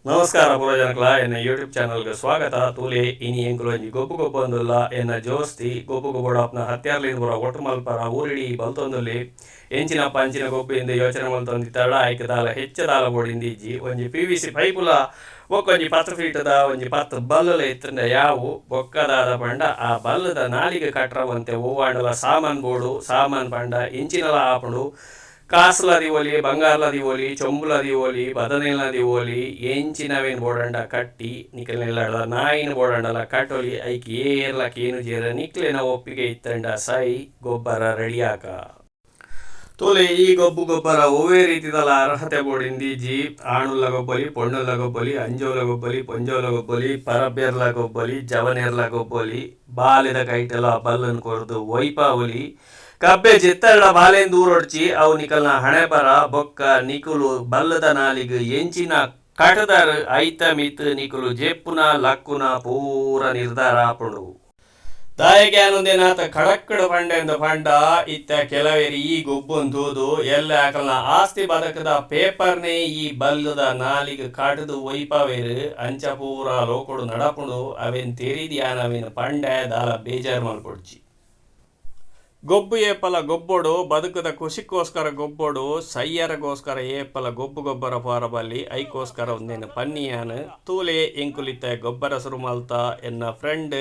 ನಮಸ್ಕಾರ ಪೂರಜನಕ್ಲ, ಎನ್ನ ಯೂಟ್ಯೂಬ್ ಚಾನಲ್ಗೆ ಸ್ವಾಗತ. ತೂಲೆ, ಇನಿ ಎಂಕುಲು ಒಂಜಿ ಗೊಬ್ಬು ಗೊಬ್ಬೊಂದುಲ್ಲ. ಎನ್ನ ಜೋಸ್ತಿ ಗೊಬ್ಬು ಗೊಬ್ಬೊಡಾಪ್ನ ಹತ್ಯಾರ್ಲಿನ್ ಪೂರ ಒಟ್ಟು ಮಲ್ಪರ ಊರಿಡೀ ಬಲ್ತೊಂದುಲ್ಲೆ. ಎಂಚಿನಪ್ಪ ಅಂಚಿನ ಗೊಬ್ಬು ಇಂದ್ ಯೋಚನೆ ಮಲ್ತೊಂದಿತ್ತಡ, ಐಕ್ ದಾಲ ಹೆಚ್ಚ ದಾಲ ಬೋಡಿಂದಿಜ್ಜಿ. ಒಂಜಿ ಪಿವಿಸಿ ಪೈಪುಲ ಬೊಕ್ಕೊಂಜಿ 10 ಫೀಟ್ದ ಒಂಜಿ 10 ಬಲ್ಲುಲ ಇತ್ತ್ಂಡ ಯಾವು. ಬೊಕ್ಕ ದಾದ ಪಂಡ ಆ ಬಲ್ಲುದ ನಾಲಿಗೆ ಕಟ್ರ ಒಂತೆ ಒವ್ವಾಂಡಲ ಸಾಮಾನ್ ಬೋಡು. ಸಾಮಾನ್ ಪಂಡ ಎಂಚಿನಲ ಆಪುಂಡು. ಕಾಸ್ಲ ದೀವೊಲಿ, ಬಂಗಾರ್ಲ ದೀವೊಲಿ, ಚೊಂಬುಲ ದೀವೊಲಿ, ಬದನೆಲ ದೀವೊಲಿ. ಎಂಚಿನವೇನ್ ಬೋಡಂಡ ಕಟ್ಟಿ ನಿಕಲ್ನ ನಾಯಿನ್ ಬೋಡಂಡಲ ಕಟ್ಟೊಲಿ. ಐಕ್ ಏರ್ಲ ಕೇನುಜೆರ್. ನಿಕ್ಲೆನ ಒಪ್ಪಿಗೆ ಇತ್ತಂಡ ಸೈ, ಗೊಬ್ಬರ ರೆಡಿ ಆಕ. ತೂಲೆ, ಈ ಗೊಬ್ಬು ಗೊಬ್ಬರ ಒವ್ವೇ ರೀತಿದಲ ಅರ್ಹತೆ ಬೋಡಿಂದಿಜ್ಜಿ. ಆಣುಲ್ಲ ಗೊಬ್ಬೊಲಿ, ಪೊಣ್ಣುಲ್ಲ ಗೊಬ್ಬೊಲಿ, ಅಂಜೋಲ ಗೊಬ್ಬೊಲಿ, ಪೊಂಜೋಲ ಗೊಬ್ಬೊಲಿ, ಪರಬ್ಯೆರ್ಲ ಗೊಬ್ಬೊಲಿ, ಜವನೆರ್ಲ ಗೊಬ್ಬೊಲಿ. ಬಾಲೆದ ಕೈಟಲ ಬಲ್ಲನ್ ಕೊರ್ದು ಒಯ್ಪಾವೊಲಿ. ಕಬ್ಬೆ ಜಿತ್ತರ್ಡ ಬಾಲೆನ್ ದೂರೊಡ್ಚಿ, ಅವು ನಿಕಲ್ನ ಹಣೆ ಬರ. ಬೊಕ್ಕ ನಿಕುಲು ಬಲ್ಲದ ನಾಲಿಗ್ ಎಂಚಿನ ಕಟದರ್ ಐತ ಮಿತ್ ನಿಕುಲು ಜೆಪ್ಪುನ ಲಕ್ಕುನ ಪೂರ ನಿರ್ಧಾರ ಆಪುಂಡು. ದಾಯೆಗೆ ಆನೊಂದೇನಾತ ಖಡಕ್ಕಡ್ ಪಂಡೆಂದು ಪಂಡ, ಇತ್ತ ಕೆಲವೆರ್ ಈ ಗೊಬ್ಬುನ್ ತೂದು ಎಲ್ಲೆ ಅಕಲ್ನ ಆಸ್ತಿ ಬದಕದ ಪೇಪರ್ನೇ ಈ ಬಲ್ಲದ ನಾಲಿಗ್ ಕಟುದು ಒಯ್ಪಾವೆರ್. ಅಂಚ ಪೂರ ಲೋಕೊಡು ನಡಪುಂಡು. ಅವೆನ್ ತೆರಿದ್ ಯಾನ್ ಅವೆನ್ ಪಂಡೆ, ದಾಲ ಬೇಜಾರ್ ಮಲ್ಪೊಡ್ಚಿ. ಗೊಬ್ಬು ಏಪಲ ಗೊಬ್ಬೊಡು, ಬದುಕುದ ಖುಷಿಕ್ಕೋಸ್ಕರ ಗೊಬ್ಬೊಡು, ಸಯ್ಯರಗೋಸ್ಕರ ಏಪಲ ಗೊಬ್ಬು ಗೊಬ್ಬರ ಪೋರ ಬಲ್ಲಿ. ಐಕೋಸ್ಕರ ಉಂದೆನ್ ಪನ್ನಿಯಾನ್. ತೂಲೆ, ಎಂಕುಲಿತ್ತೆ ಗೊಬ್ಬರ ಸುರು ಮಲ್ತ. ಎನ್ನ ಫ್ರೆಂಡ್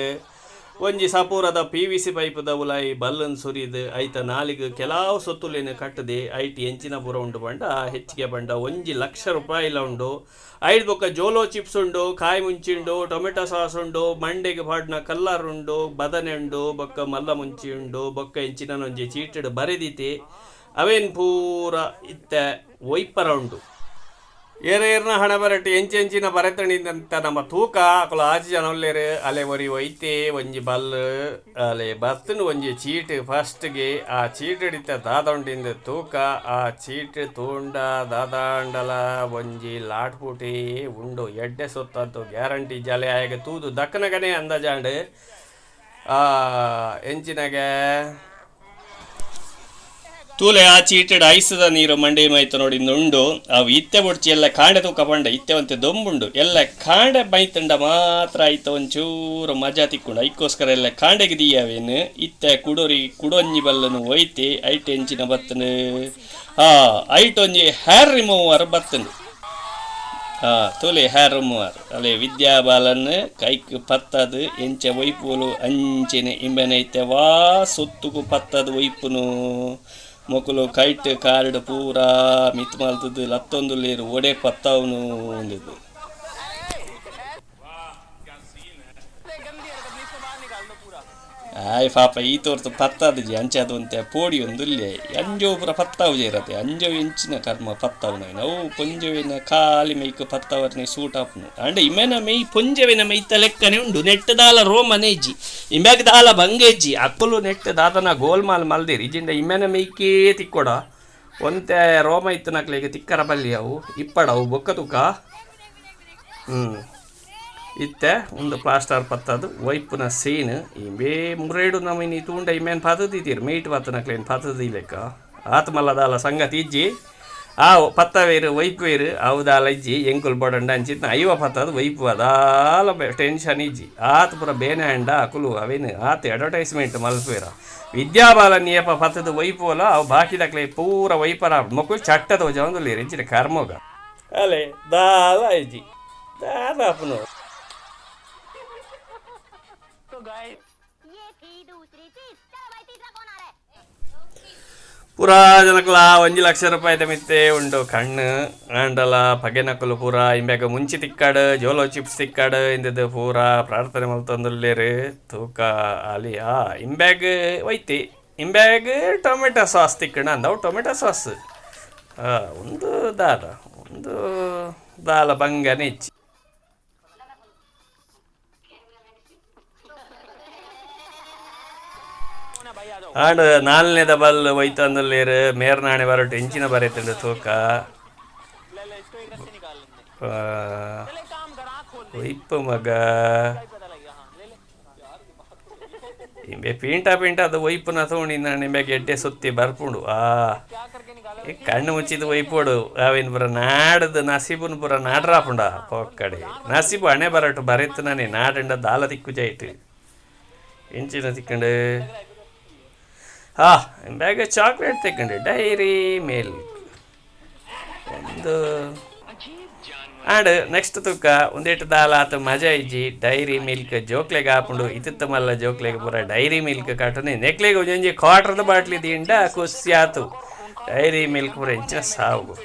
ಒಂಜಿ ಸಪೂರದ ಪಿವಿಸಿ ಪೈಪುದ ಉಲಾಯಿ ಬಲ್ಲನ್ ಸುರಿದ್ ಐತ ನಾಲಿಗ್ ಕೆಲವು ಸೊತ್ತುಲೆನ್ ಕಟ್ಟುದೆ. ಐಟ್ ಎಂಚಿನ ಪೂರ ಉಂಡು ಪಂಡ, ಹೆಚ್ಚಿಗೆ ಪಂಡ 1 ಲಕ್ಷ ರೂಪಾಯಿಲ ಉಂಡು. ಐಡ್ ಬೊಕ್ಕ ಜೋಲೋ ಚಿಪ್ಸ್ ಉಂಡು, ಕಾಯಿ ಮುಂಚಿ ಉಂಡು, ಟೊಮೆಟೊ ಸಾಸ್ ಉಂಡು, ಮಂಡೆಗ್ ಪಾಡ್ನ ಕಲ್ಲರ್ ಉಂಡು, ಬದನೆ ಉಂಡು, ಬೊಕ್ಕ ಮಲ್ಲ ಮುಂಚಿ ಉಂಡು. ಬೊಕ್ಕ ಎಂಚಿನ ಒಂಜಿ ಚೀಟಿಡ್ ಬರೆದಿತ್ತೆ. ಅವೇನ್ ಪೂರ ಇತ್ತೆ ಒಯ್ಪರ ಉಂಡು. ಏರೇರ್ನ ಹಣ ಬರಟ್ ಎಂಚೆಂಚಿನ ಬರೆತಣಿಂದಂತ ನಮ್ಮ ತೂಕ. ಅಕುಲು ಆಜಿ ಜನ ಉಲ್ಲೆರ್. ಅಲೆ ಒರಿ ಒಯ್ತೆ ಒಂಜಿ ಬಲ್ಲ್. ಅಲೆ ಬತ್ತುಂಡು ಒಂಜಿ ಚೀಟ್ ಫಸ್ಟ್ ಗೆ. ಆ ಚೀಟ್ ಇತ್ತೆ ದಾದ ಉಂಡಿಂದು ತೂಕ. ಆ ಚೀಟ್ ತೂಂಡ ದಾದಾಂಡಲ ಒಂಜಿ ಲಾಟ್ ಪೂಟಿ ಉಂಡು. ಎಡ್ಡೆ ಸೊತ್ತಂತು ಗ್ಯಾರಂಟಿ ಜಲೆ. ಆಯಗ್ ತೂದು ದಕ್ಕನಗನೆ ಅಂದಾಜಾಂಡ್. ಎಂಚಿನಗೆ ತೂಲೆ, ಆ ಚೀಟೆಡ್ ಐಸದ ನೀರು ಮಂಡೆ ಮೈತ ನೋಡಿ ಉಂಡು. ಅವು ಇತ್ತೆ ಬೊಡ್ಚಿ, ಎಲ್ಲ ಕಾಂಡೆ ತೂಕ ಪಂಡ ಇತ್ತೆ ಒಂತೆ ದೊಂಬುಂಡು. ಎಲ್ಲ ಕಾಂಡೆ ಮೈತುಂಡ ಮಾತ್ರ ಐತ ಒಂಚೂರು ಮಜಾ ತಿಕ್ಕುಂಡು. ಐಕ್ಕೋಸ್ಕರ ಎಲ್ಲ ಕಾಂಡೆಗೆ ದೀಯವೇನು. ಇತ್ತೆ ಕುಡೊರಿ ಕುಡೊಂಜಿ ಬಲ್ಲನು ಒಯ್ತೆ. ಐಟ್ ಎಂಚಿನ ಬತ್ತನು? ಆ ಐಟ್ ಒಂಜಿ ಹೇರ್ ರಿಮೂವರ್ ಬತ್ತುಂಡು. ತೂಲೆ, ಹೇರ್ ರಿಮೂವರ್. ಅಲೆ ವಿದ್ಯಾ ಬಾಲನ್ ಕೈಕ್ ಪತ್ತದು ಎಂಚ ಒಯ್ಪುಲು ಅಂಚೆನೆ ಇಂಬೆನೆ ಇತ್ತೆ ವಾ ಸೊತ್ತುಗು ಪತ್ತದು ಒಯ್ಪುನು. ಮೊಕುಲು ಕೈಟ್ ಕಾರ್ಡ್ ಪೂರಾ ಮಿತ್ ಮಲ್ತುದು ಲತ್ತೊಂದುಲ್ಲೆರ್ ಒಡೆ ಪತ್ತವುನು ಉಂದುದು. ಆಯ್ ಪಾಪ ಈ ತೋರ್ತು ಪತ್ತಾದಿಜಿ. ಅಂಚಾದ್ ಒಂತೆ ಪೋಡಿ ಒಂದುಲ್ಲೆ. ಅಂಜೋ ಪೂರ ಪತ್ತಾವುಜೆರತೆ. ಅಂಜೋ ಎಂಚಿನ ಕರ್ಮ ಪತ್ತಾವುನ. ಅವು ಪೊಂಜೊವಿನ ಖಾಲಿ ಮೈಕ್ ಪತ್ತವರ್ನೆ ಸೂಟ್ ಆಪುನು. ಆಂಡ ಇಮೆನ ಮೈ ಪೊಂಜೊವಿನ ಮೈತ ಲೆಕ್ಕನೆ ಉಂಡು. ನೆಟ್ಟ್ ದಾಲ ರೋಮನೆ ಇಜ್ಜಿ, ಇಂಬ್ಯಾಗ್ ದಾಲ ಬಂಗ ಇಜ್ಜಿ. ಅಕುಲು ನೆಟ್ಟ್ ದಾದನ ಗೋಲ್ಮಾಲ್ ಮಲ್ದೆರ್. ಇಜ್ಜಿಂಡ ಇಮೆನ ಮೈಕೇ ತಿಕ್ಕೊಡ. ಒಂತೆ ರೋಮ ಇತ್ತಿನಕ್ಲೆಗ್ ತಿಕ್ಕರ ಬಲ್ಲಿ ಅವು ಇಪ್ಪಡ ಅವು ಬೊಕ್ಕ ತೂಕ. ಇತ್ತೆ ಉಂದು ಪ್ಲಾಸ್ಟರ್ ಪತ್ತದು ಒಯ್ಪುನ ಸೀನ್. ಇಂಬೇ ಮುರೇಡು ನಮಿನಿ ತೂಂಡ ಇಮೇನ್ ಪತದಿತ್ತೀರ್ ಮೇಟ್ ಪತ್ತನಕ್ಲೇನ್ ಪತದಿ ಲೆಕ್ಕ. ಆತ್ ಮಲ್ಲ ದಾಲ ಸಂಗತಿ ಇಜ್ಜಿ. ಆ ಪತ್ತವೇರು ಒಯ್ಪುವೇರು, ಅವು ದಾಲ ಇಜ್ಜಿ. ಎಂಕುಲು ಬೋಡಂಡ ಅಂಚಿತ್ನ ಐವ ಪತ್ತದು ಒಯ್ಪುವ, ದಾಲ ಟೆನ್ಷನ್ ಇಜ್ಜಿ. ಆತ್ ಪೂರ ಬೇನೆ ಅಂಡ ಅಕುಲು ಅವೇನು ಆತ್ ಅಡ್ವರ್ಟೈಸ್ಮೆಂಟ್ ಮಲ್ಪುವೆರ. ವಿದ್ಯಾಬಾಲನ್ ಏಪ ಪತ್ತದು ಒಯ್ಪುವಲ, ಅವು ಬಾಕಿದಕ್ಲೆ ಪೂರ ಒಯ್ಪರ. ಮೊಕುಲು ಚಟ್ಟ ತೋಜಾವೊಂದುಲ್ಲೆರ್ ಎಂಚಿನ ಕರ್ಮೊಗ. ಅಲೆ ದಾಲ ಇಜ್ಜಿ, ದಾದ ಆಪುನು. ये थी दूसरी चीज। चलो भाई, तीसरा कौन आ रहा है? ಪೂರಾ ಜನಕ್ಲ 1 ಲಕ್ಷ ರೂಪಾಯಿದ ಮಿತ್ತೆ ಉಂಡು ಕಣ್ಣು. ಆಂಡಲ ಪಗೆನಕುಲು ಪೂರ ಇಂಬ್ಯಾಗ ಮುಂಚಿ ತಿಕ್ಕಾಡ್, ಜೋಲೋ ಚಿಪ್ಸ್ ತಿಕ್ಕಾಡ್ ಇಂದದ ಪೂರ ಪ್ರಾರ್ಥನೆ ಮಲ್ತೊಂದುಲ್ಲೆರ್. ತೂಕ ಅಲ್ಲಿ ಆ ಇಂಬ್ಯಾಗ್ ಒಯ್ತಿ. ಇಂಬ್ಯಾಗ್ ಟೊಮೆಟೊ ಸಾಸ್ ತಿಕ್ಕಣ ಅಂದವು. ಟೊಮೆಟೊ ಸಾಸ್ ಒಂದು ದಾದ ಒಂದು ದಾಲ ಬಂಗನೆ ಇಜ್ಜಿ. ಆಂಡ್ ನಾಲ್ನೇದ ಬಲ್ ಒಯ್ತೊಂದುಲ್ಲೆರ್. ಮೇರ್ನಾಣೆ ಬರಟ್ ಎಂಚಿನ ಬರೆತುಂಡು ತೂಕ. ಒಯ್ಪು ಮಗ. ಇಂಬೆ ಪೀಂಟ ಪೀಂಟ ಅದು ಒಯ್ಪುನ ತೋಣಿನ ನಿಂಬೆ ಗೆಡ್ಡೆ ಸುತ್ತಿ ಬರ್ಪುಂಡು. ಆ ಕಣ್ಣು ಮುಚ್ಚಿದ ಒಯ್ಪೋಡು ಅವೇನು ಪೂರ ನಾಡದು ನಸೀಬುನ್ ಪೂರ ನಾಡ್ರಾಪುಂಡ ಪೊಕ್ಕಡೆ ನಸೀಬು ಹಣೆ ಬರಟು ಬರೆತು ನಾನೇ ನಾಡಂಡ ದಾಲ ತಿಕ್ಕು ಜಾಯ್ತು ಇಂಚಿನ ತಿಕ್ಕಂಡು. ಹಾ ಬ್ಯಾಗ್ ಚಾಕ್ಲೇಟ್ ತಿಕ್ಕಂಡು ಡೈರಿ ಮಿಲ್ಕ್ ಒಂದು ಆಂಡ್ ನೆಕ್ಸ್ಟ್ ತುಕ್ಕ ಒಂದೇಟು ದಾಲ ಆತ ಮಜಾ ಇಜ್ಜಿ ಡೈರಿ ಮಿಲ್ಕ್ ಜೋಕ್ಲೆಗ್ ಆಪುಂಡು ಇತ್ತಿತ್ತ ಮಲ್ಲ ಜೋಕ್ಲೆಗ್ ಪೂರ ಡೈರಿ ಮಿಲ್ಕ್ ಕಟ್ಟನೆ ನೆಕ್ಲೆಗ್ ಒಂಜೊಂಜಿ ಕ್ವಾರ್ಟರ್ದ ಬಾಟ್ಲಿ ದಿಂಡ ಖುಷಿ ಆತು ಡೈರಿ ಮಿಲ್ಕ್ ಪೂರ ಎಂಚಿನ ಸಾವು.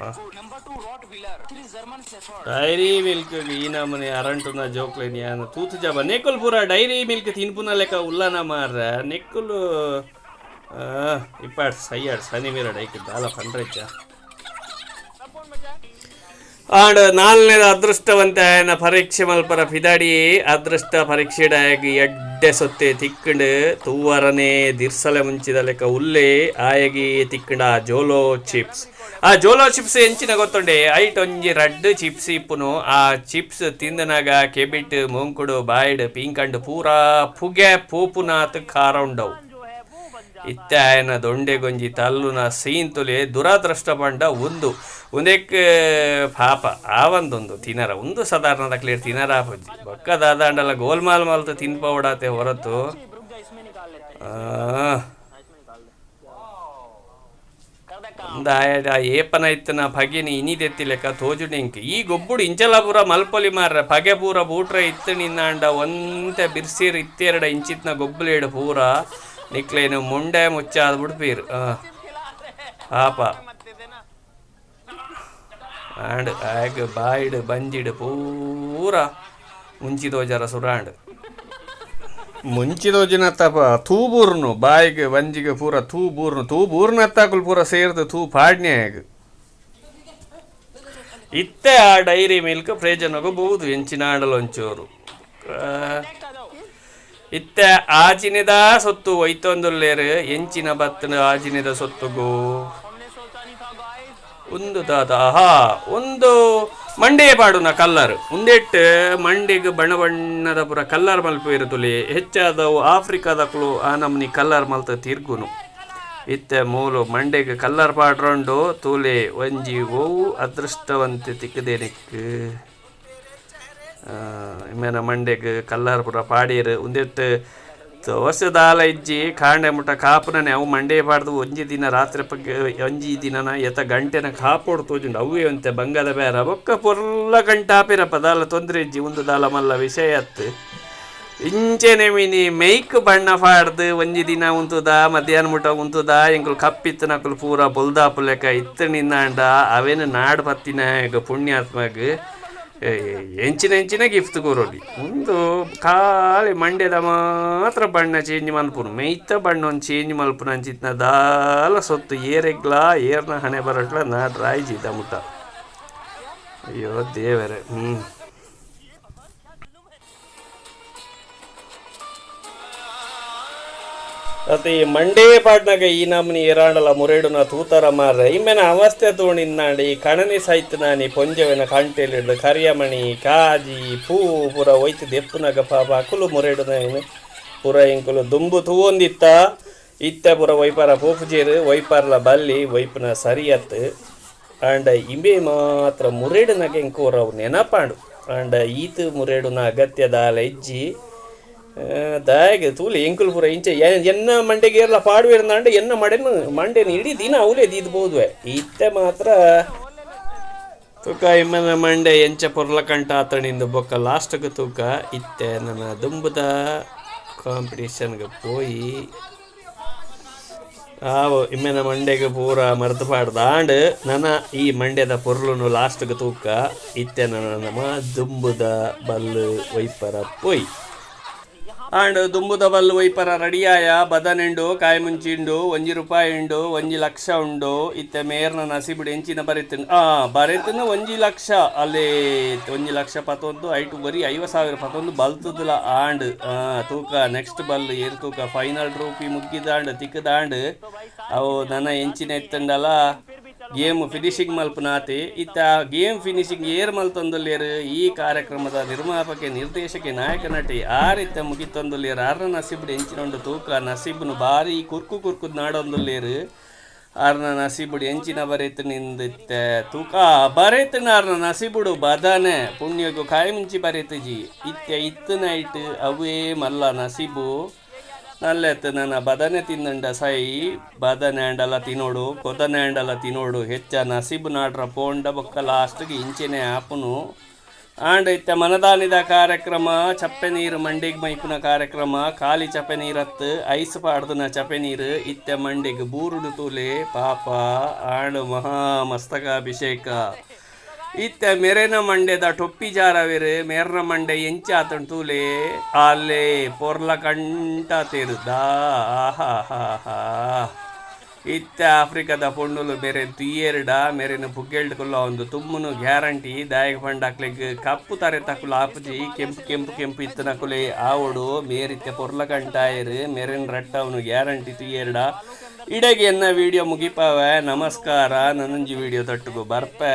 ಡೈರಿ ಮಿಲ್ಕ್ ಈ ನಮನೆ ಅರಂಟುನ ಜೋಕ್ಲೆ ಯಾನ್ ತೂತು ಜಬ ನೆಕ್ಕುಲ್ ಪೂರ ಡೈರಿ ಮಿಲ್ಕ್ ತಿನ್ಪುನ ಲೆಕ್ಕ ಉಲ್ಲನ ಮಾರ್ರ ನೆಕ್ಕುಲು ಇಪ್ಪಾಡ್ ಸೈಯಾಡ್ ಸನಿ ಮೀರ ಡೈಕ್ ದಾಲ ಪಂಡ್ರೆಚ್ಚ. ಆಂಡ್ ನಾಲ್ನೇದ ಅದೃಷ್ಟವಂತ ಆಯನ ಪರೀಕ್ಷೆ ಮಲ್ಪರ ಫಿದಾಡಿ ಅದೃಷ್ಟ ಪರೀಕ್ಷೆಡಾಗಿ ಎಡ್ಡೆ ಸೊತ್ತೆ ತಿಕ್ಕಂಡು ತೂವರನೆ ದಿರ್ಸಲೆ ಮುಂಚಿದ ಲೆಕ್ಕ ಉಲ್ಲೆ ಆಯಗಿ ತಿಕ್ಕಂಡ ಆ ಜೋಲೋ ಚಿಪ್ಸ್. ಆ ಜೋಲೋ ಚಿಪ್ಸ್ ಎಂಚಿನ ಗೊತ್ತುಂಡೆ ಐಟ್ ಒಂಜಿ ರಡ್ಡ್ ಚಿಪ್ಸ್ ಇಪ್ಪುನು. ಆ ಚಿಪ್ಸ್ ತಿಂದನಾಗ ಕೆಬಿಟ್ ಮೂಂಕುಡು ಬಾಯ್ಡ್ ಪೀಂಕಂಡು ಪೂರಾ ಪುಗೆ ಪೂಪುನಾತ್ ಖಾರ ಉಂಡವು. ಇತ್ತೆ ಆಯನ ದೊಂಡೆಗೊಂಜಿ ತಲ್ಲುನ ಸೀಂತುಲೆ ದುರದೃಷ್ಟ ಪಂಡ ಒಂದು ಒಂದೇಕ್ ಪಾಪ ಆವಂದೊಂದು ತಿನರ ಒಂದು ಸಾಧಾರಣ ಕ್ಲಿಯರ್ ತಿನರ ಪೊಜ್ಜಿ ಬೊಕ್ಕ ದಾದಾಂಡಲ ಗೋಲ್ಮಾಲ್ ಮಲ್ತು ತಿನ್ಪವಡಾತೆ ಹೊರತು. ಒಂದಾಯಡ ಏಪನ ಇತ್ತನ ಪಗೆನಿ ಇನಿದೆತ್ತಿ ಲೆಕ್ಕ ತೋಜುಡೆಂಕ್ ಈ ಗೊಬ್ಬುಡು ಇಂಚಲ ಪೂರ ಮಲ್ಪೊಲಿ ಮಾರ್ರ ಪಗೆ ಪೂರ ಬೂಟ್ರೆ ಇತ್ತು ನಿನ್ನಾಂಡ ಒಂತೆ ಬಿರ್ಸೀರ್ ಇತ್ತೆರಡ ಇಂಚಿತ್ನ ಗೊಬ್ಬುಲೇಡು ಪೂರ ನಿಕ್ಲೇನು ಮುಂಡೆ ಮುಚ್ಚಾದ ಬಿಡ್ಪೀರು. ಪಾಪ ಆಂಡ್ ಆಗ ಬಾಯ್ಡ್ ಬಂಜಿಡ್ ಪೂರ ಮುಂಚಿದೋಜರ ಸುರಾಂಡ್ ಮುಂಚಿದೋಜಿನತ್ತಪ ತೂಬೂರ್ನು ಬಾಯಿಗೆ ಬಂಜಿಗೆ ಪೂರ ತೂಬೂರ್ನು ತೂಬೂರ್ನತ್ತಾಕುಲು ಪೂರ ಸೇರ್ದು ತೂ ಪಾಡ್ನೆ ಆಗ ಇತ್ತೆ ಆ ಡೈರಿ ಮಿಲ್ಕ್ ಪ್ರಯೋಜನಗೂ ಬಹುದು ಎಂಚಿನ ಆಂಡಲೊಂಚೂರು. ಇತ್ತೆ ಆಜಿನಿದ ಸೊತ್ತು ಒಯ್ತೊಂದುಲ್ಲೇರು ಎಂಚಿನ ಬತ್ತನ ಆಜಿನಿದ ಸೊತ್ತುಗು ಒಂದು ದಾದ ಆಹಾ ಒಂದು ಮಂಡೆ ಪಾಡುನ ಕಲ್ಲರ್ ಉಂದೆಟ್ಟು ಮಂಡೆಗೆ ಬಣ್ಣ ಬಣ್ಣದ ಪೂರ ಕಲ್ಲರ್ ಮಲ್ಪು ಇರುತ್ತುಲಿ ಹೆಚ್ಚಾದವು ಆಫ್ರಿಕಾದಕ್ಲು ಆ ನಮ್ನಿ ಕಲ್ಲರ್ ಮಲ್ತ ತಿರ್ಗುನು. ಇತ್ತೆ ಮೂಲು ಮಂಡೆಗೆ ಕಲ್ಲರ್ ಪಾಡ್ರೊಂಡು ತೂಲೆ ಒಂಜಿ ಓವು ಅದೃಷ್ಟವಂತೆ ತಿಕ್ಕದೇನೆಕ್ ಇಮ್ಮೇನ ಮಂಡೆಗೆ ಕಲ್ಲರ್ ಪೂರ ಪಾಡೀರು ಉಂದೆಟ್ಟು ವರ್ಷದಾಲ ಇಜ್ಜಿ ಕಾಂಡೆ ಮುಟ್ಟ ಕಾಪುನನೆ ಅವು ಮಂಡೆ ಪಾಡ್ದು ಒಂಜಿ ದಿನ ರಾತ್ರಿ ಪಗ್ಗೆ ಒಂಜಿ ದಿನನ ಎತ ಗಂಟೆನ ಕಾಪೋಡು ತೋಜುಂಡು ಅವೇ ಅಂತೆ ಬಂಗದ ಬೇರ ಬೊಕ್ಕ ಪೊರ್ಲ ಗಂಟೆ ಆಪಿರಪ್ಪ ದಾಲ ತೊಂದರೆ ಇಜ್ಜಿ ಒಂದು ದಾಲ ಮಲ್ಲ ವಿಷಯ ಅತ್ತು. ಇಂಚೆನೆ ಮಿನಿ ಮೇಯ್ಕ್ ಬಣ್ಣ ಪಾಡ್ದು ಒಂಜಿ ದಿನ ಉಂತುದ ಮಧ್ಯಾಹ್ನ ಮುಟ್ಟ ಉಂತುದ ಎಂಕುಲು ಕಪ್ಪಿತ್ತನಕುಲು ಪೂರ ಬೊಲ್ದಾಪು ಲೆಕ್ಕ ಇತ್ತು ನಿನ್ನಾಂಡ ಅವೇನು ನಾಡು ಪತ್ತಿನ ಪುಣ್ಯಾತ್ಮಗ್ ಎಂಚಿನ ಎಂಚಿನ ಗಿಫ್ಟ್ ಕೊರೊಲಿ ಒಂದು ಖಾಲಿ ಮಂಡ್ಯದ ಮಾತ್ರ ಬಣ್ಣ ಚೇಂಜ್ ಮಲ್ಪುನು ಮೇಯ್ತ ಬಣ್ಣ ಒಂದು ಚೇಂಜ್ ಮಲ್ಪುನ ಅಂಚಿತ್ನ ದಾಲ ಸೊತ್ತು ಏರೆಗ್ಲಾ ಏರ್ನ ಹಣೆ ಬರಟ್ಲ ನಾಡ್ ರಾಯ್ಜಿ ದಮುಟ. ಅಯ್ಯೋ ದೇವರೇ. ಅತಿ ಮಂಡೇ ಪಾಡ್ನಾಗ ಈ ನಮನಿ ಏರಾಂಡಲ ಮುರೇಡುನ ತೂತರ ಮಾರ್ರೆ ಇಮ್ಮೆನ ಅವಸ್ಥೆ ತೋಣಿನ್ನಾಂಡಿ ಕಣನಿ ಸೈತ್ ನಾನಿ ಪೊಂಜವೆನ ಕಂಟೆಲಿಡ್ದು ಕರಿಯಮಣಿ ಕಾಜಿ ಪೂ ಪೂರ ಒಯ್ತು ದೆಪ್ಪುನಾಗ ಪಾಪ ಅಕುಲು ಮುರೇಡುನ ಏನು ಪೂರ ಇಂಕುಲು ದುಂಬು ತೂವೊಂದಿತ್ತ ಇತ್ತ ಪೂರ ಒಯ್ಪಾರ ಪೋಪುಜೇರು ಒಯ್ಪಾರ್ಲ ಬಲ್ಲಿ ಒಯ್ಪುನ ಸರಿಯತ್ತು. ಆಂಡ ಇಂಬೆ ಮಾತ್ರ ಮುರೇಡುನಾಗ ಇಂಕೋರವು ನೆನಪಾಂಡು ಆಂಡ ಈತ ಮುರೇಡುನ ಅಗತ್ಯ ದಾಲ ಇಜ್ಜಿ ದಾಯಗೆ ತೂಲಿ ಎಂಕುಲು ಪೂರ ಇಂಚೆ ಎನ್ನ ಮಂಡೆಗೆ ಏರ್ಲ ಪಾಡುವೇರ್ನಾಂಡ ಎನ್ನ ಮಡೆನು ಮಂಡೆನ ಇಡೀ ದಿನ ಅವಲೇ ದೀದ್ಬೋದ್ವೆ ಇತ್ತೆ ಮಾತ್ರ ತೂಕ ಇಮ್ಮನ ಮಂಡೆ ಎಂಚ ಪೊರ್ಲ ಕಂಟ ಆತಣಿಂದು ಬೊಕ್ಕ ಲಾಸ್ಟ್ಗೆ ತೂಕ ಇತ್ತೆ ನನ್ನ ದುಂಬುದ ಕಾಂಪಿಟೇಷನ್ಗೆ ಪೋಯಿ ಆವು ಇಮ್ಮೆನ ಮಂಡೆಗೆ ಪೂರ ಮರ್ತು ಪಾಡ್ದ ಆಂಡ್ ನನ್ನ ಈ ಮಂಡ್ಯದ ಪೊರ್ಲುನು ಲಾಸ್ಟ್ಗೆ ತೂಕ ಇತ್ತೆ ನನ್ನ ನಮ್ಮ ದುಂಬುದ ಬಲ್ಲು ವೈಪರ ಪೋಯಿ. ಆಂಡ್ ದುಂಬುದ ಬಲ್ಲು ವೈಪರ ರೆಡಿಯಾಯ ಬದನೆಂಡು ಕಾಯಿ ಮುಂಚಿಂಡು ಒಂಜಿ ರೂಪಾಯಿ ಉಂಡು 1 ಲಕ್ಷ ಉಂಡು ಇತ್ತೆ ಮೇರ್ನ ನಸಿಬಿಡು ಎಂಚಿನ ಬರೆತುಂಡು ಬರೆತುಂಡು 1 ಲಕ್ಷ ಅಲ್ಲಿ 1 ಲಕ್ಷ ಪತ್ತೊಂದು ಐಟು ಬರಿ 50,000 ಪತ್ತೊಂದು ಬಲ್ತುದುಲ ಆಂಡ್ ತೂಕ ನೆಕ್ಸ್ಟ್ ಬಲ್ಲು ಏರು ತೂಕ ಫೈನಲ್ ರೂಪಿ ಮುಗ್ಗಿದಾಂಡ್ ತಿಕ್ಕದಾಂಡ್ ಅವು ನನ್ನ ಎಂಚಿನ ಎತ್ತಂಡಲ ಗೇಮ್ ಫಿನಿಶಿಂಗ್ ಮನ್ಪುನಾತೆ ಇತ್ತೆ ಆ ಗೇಮ್ ಫಿನಿಶಿಂಗ್ ಏರ್ ಮಲ್ತೊಂದುಲ್ಲೆರ್ ಈ ಕಾರ್ಯಕ್ರಮದ ನಿರ್ಮಾಪಕೆ ನಿರ್ದೇಶಕೆ ನಾಯಕ ನಟೆ ಆರ್ ಇತ್ತೆ ಮುಗಿತೊಂದುಲ್ಲೆರ್ ಆರ್ನ ನಸೀಬುಡು ಎಂಚಿನ ಉಂಡು ತೂಕ ನಸೀಬುನು ಬಾರಿ ಕುರ್ಕು ಕುರ್ಕುದು ನಾಡೊಂದುಲ್ಲೆರ್ ಆರ್ನ ನಸೀಬುಡು ಎಂಚಿನ ಬರೆತಿನಿಂದ್ ಇತ್ತೆ ತೂಕ ಬರೆತಿನ ಆರ್ನ ನಸೀಬುಡು ಬದನೆ ಪುಣ್ಯಗು ಕಾಯಿ ಮುಂಚಿ ಬರೆತಿಜಿ ಇತ್ತೆ ಇತ್ತಿನೈಟ್ ಅವೇ ಮಲ್ಲ ನಸೀಬು ನಲ್ಲೆತ್ ನನ ಬದನೆ ತಿಂದಂಡ ಸೈ ಬದನೆ ಆಂಡಲ ತಿನೋಡು ಕೊದನೆ ಆಂಡಲ ತಿನೋಡು ಹೆಚ್ಚ ನಸೀಬು ನಾಡ್ರ ಪೋಂಡ ಬೊಕ್ಕ ಲಾಸ್ಟ್ಗೆ ಇಂಚೆನೆ ಆಪುನು. ಆಂಡ ಇತ್ತೆ ಮನದಾನಿದ ಕಾರ್ಯಕ್ರಮ ಚಪ್ಪೆ ನೀರು ಮಂಡಿಗ್ ಮೈಪುನ ಕಾರ್ಯಕ್ರಮ ಖಾಲಿ ಚಪ್ಪೆ ನೀರತ್ತು ಐಸ್ ಪಾಡ್ದನ ಚಪ್ಪೆ ನೀರು ಇತ್ತೆ ಮಂಡಿಗ್ ಬೂರುಡು ತೂಲೆ ಪಾಪ ಆಂಡ ಮಹಾ ಮಸ್ತಕಾಭಿಷೇಕ. ಇತ್ತೆ ಮೆರೆನ ಮಂಡೆದ ಟೊಪ್ಪಿ ಜಾರವೆರ್ ಮೇರ್ನ ಮಂಡೆ ಎಂಚಾತುಂಡು ತೂಲೆ ಅಲ್ಲೇ ಪೊರ್ಲ ಕಂಠ ತೆರುದ ಆಹಾ ಹಾ ಹಾ. ಇತ್ತೆ ಆಫ್ರಿಕಾದ ಪೊಣ್ಣುಲು ಮೇರೆನ್ ತೂಯೆರ್ಡ ಮೆರೆನ್ ಪುಗ್ಗೆಲ್ಡ್ ಕುಲ್ಲ ಒಂದು ತುಮ್ಮುನು ಗ್ಯಾರಂಟಿ ದಾಯೆಗ್ ಪಂಡ ಅಕ್ಲೆಗ್ ಕಪ್ಪು ತರೆತಕುಲು ಆಪುಜಿ ಕೆಂಪು ಕೆಂಪು ಕೆಂಪು ಇತ್ತಿನಕುಲೆ ಆವೊಡು ಮೇರ್ ಇತ್ತೆ ಪೊರ್ಲ ಕಂಟಾಯೆರ್ ಮೆರೆನ್ ರಟ್ಟವುನು ಗ್ಯಾರಂಟಿ ತೂಯೆರ್ಡ. ಇಡೆಗ್ ಎನ್ನ ವಿಡಿಯೋ ಮುಗಿಪಾವೆ ನಮಸ್ಕಾರ ನನೊಂಜಿ ವಿಡಿಯೋ ದೊಟ್ಟುಗು ಬರ್ಪೆ.